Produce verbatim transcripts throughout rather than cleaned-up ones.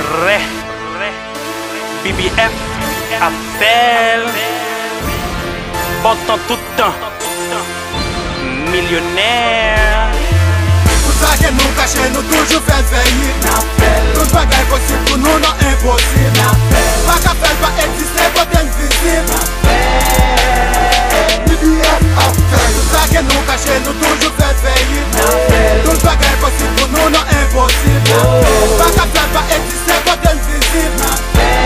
Rè, B B F ap fè l. Bon tan tout tan. Milyonè. Tout sa ke nou kache, nou toujou fè l fè hit. N ap fè l. Tout bagay posib pou nou, non enposib. N ap fè l. Pa ka fè l pa egziste kote n vizib. N ap fè l. B B F ap fè l. Tout sa ke nou kache, nou toujou fè l fè hit. N ap fè l. Tout bagay posib pou nou, non enposib. N ap fè l. Pa ka fè l pa egziste kote n vizib. N ap fè l.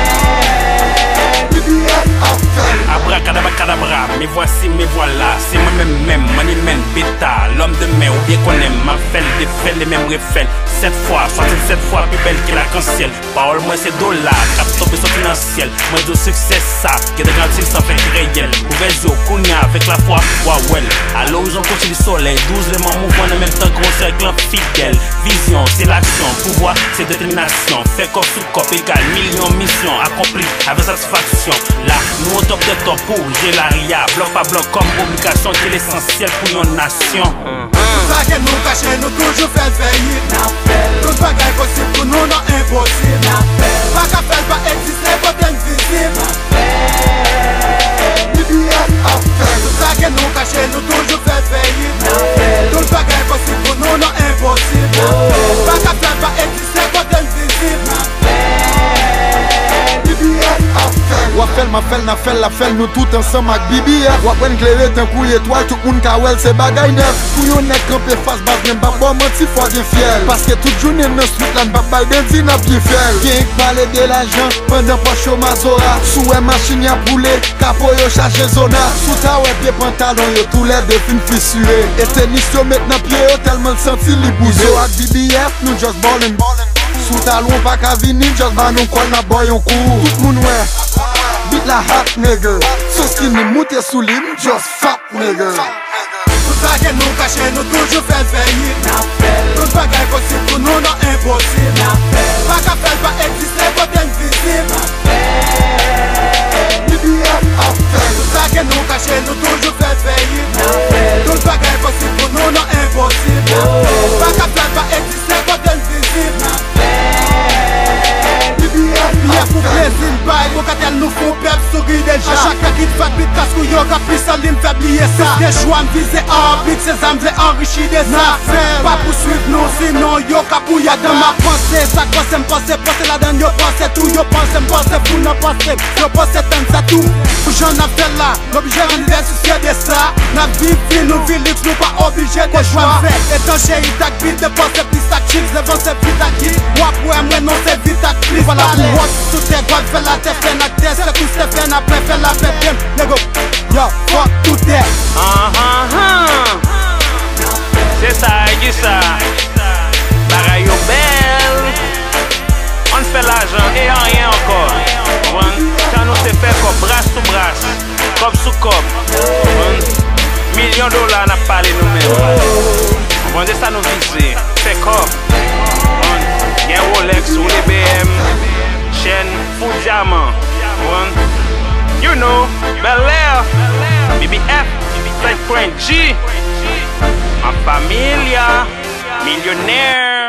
B B F ap fè l. Abrakadabakadabra, me voici, me voilà. Se mwen menm menm, Money Man, Beta, l'homme de main, ou byen konnen m ap fè l, defè l e menm refè l. Sèt fwa, swasannsèt fwa pi bèl ke lakansyèl. Pawòl mwen se dola k ap tonbe soti nan syèl. Mwen di w siksè sa, gentan garanti l san fèk reyèl. Ouvè zye w kounye a avèk lafwa, w a wè l. A lorizon konsi li solèy, douz lèman mouvman nan menm tan, gran sèk lan fidèl. Vizyon, se laksyon, pouvwa, se detèminasyon. Fè kòb sou kòb egal milyon, misyon akonpli avèk satisfaksyon. La, nou o top dè top pou jere lari a, blòk pa blòk kòm obligasyon, ki lesansyèl pou yon nasyon. Tout sa ke nou kache, nou toujou fè l fè hit. N ap fè l. Tout bagay posib pou nou, non enposib. N ap fè l. Pa ka fè l pa egziste kote n vizib. N ap fè l. B B F ap fè l. Tout sa ke nou kache, nou toujou fè l fè hit. N ap fè l. Tout bagay posib pou nou, non enposib. N ap fè l. Pa ka fè l pa egziste kote n vizib. N ap fè l. B B F ap fè l. W ap fè l, m ap fè l, n ap fè l, l ap fè l, nou tout ansanm ak B B F. W ap wè n klere tankou etwal, tout moun ka wè l, se bagay nèf. Pou yon nèg kanpe fas baz, men m p ap ba w manti, fò gen fyèl. Paske tout jounen nan street la, n p ap bay bandi, n ap byen fè l. Gen k pale de lajan, pandan pòch yo mazora. Si w wè machin y ap woule, kapo yo chaje zona. Si w ta wè pye pantalon yo, toulède fin fisire. E tenis yo met nan pye yo, tèlman l santi li bouze. Izo ak B B F, nou just ballin'. Si w ta lwen, w pa ka vini, just ba nou kòl, n ap ba w yon kou. Tout moun wè, beat la hot, nigga. Sos ki ni moute sou li, m just fat, nigga. Tout sa ke nou kache, nou toujou fè l fè hit. N ap fè l. Tout bagay posib pou nou, non enposib. N ap fè l. Pa ka fè l pa egziste kote n vizib. N ap fè l. B B F ap fè l. Tout sa ke nou kache, nou toujou fè l fè hit. N ap fè l. Tout bagay posib pou nou, non enposib. N ap fè l. Pa ka fè l pa egziste kote n vizib. N ap fè l. B B F ap fè l. Pou plezi n bay, bon katèl nou fè yon pèp souri deja. A chak tan ki t fèt bit kas kou yo ka plis an li m fè bliye sa. Plis de jwa m vize anbit, se zam vle anrichi de sa. Pa pouswiv nou, sinon yo ka pouyade. M ap panse sa k panse m panse, panse ladann yo panse tou. Yo panse m panse fou nan panse m. Yo panse tann sa tou. Pou jan n ap fè l la, n oblije rann diversifye de sa. N ap viv vi nou, vi liks, nou pa oblije de chwa. Jwa m fè etanjeri tak bit, depanse plis ak chips, depanse vit ak hit. W ap wè mwen non se vit ak plis. Vwala pou wòt sou tè, God fè latè, fè n ak tè, se kou Stephen apre fè lapè, byen, nego. Yo, fuck tout tè. Ahanhan. Se sa, e ki sa? Bagay yo bèl. Ann fè lajan e anyen ankò. Konprann? Tan nou se fè kòb, bras sou bras. Kòb sou kòb. Konprann? Milyon dola n ap pale nou menm. Konprann? Se sa nou vize. Fè kòb. Konprann? Gen Rolex, woule B M, chèn, fou dyaman. Konprann? You know, Bèlè, B B F, French Prince G, Ma Familia, milyonè.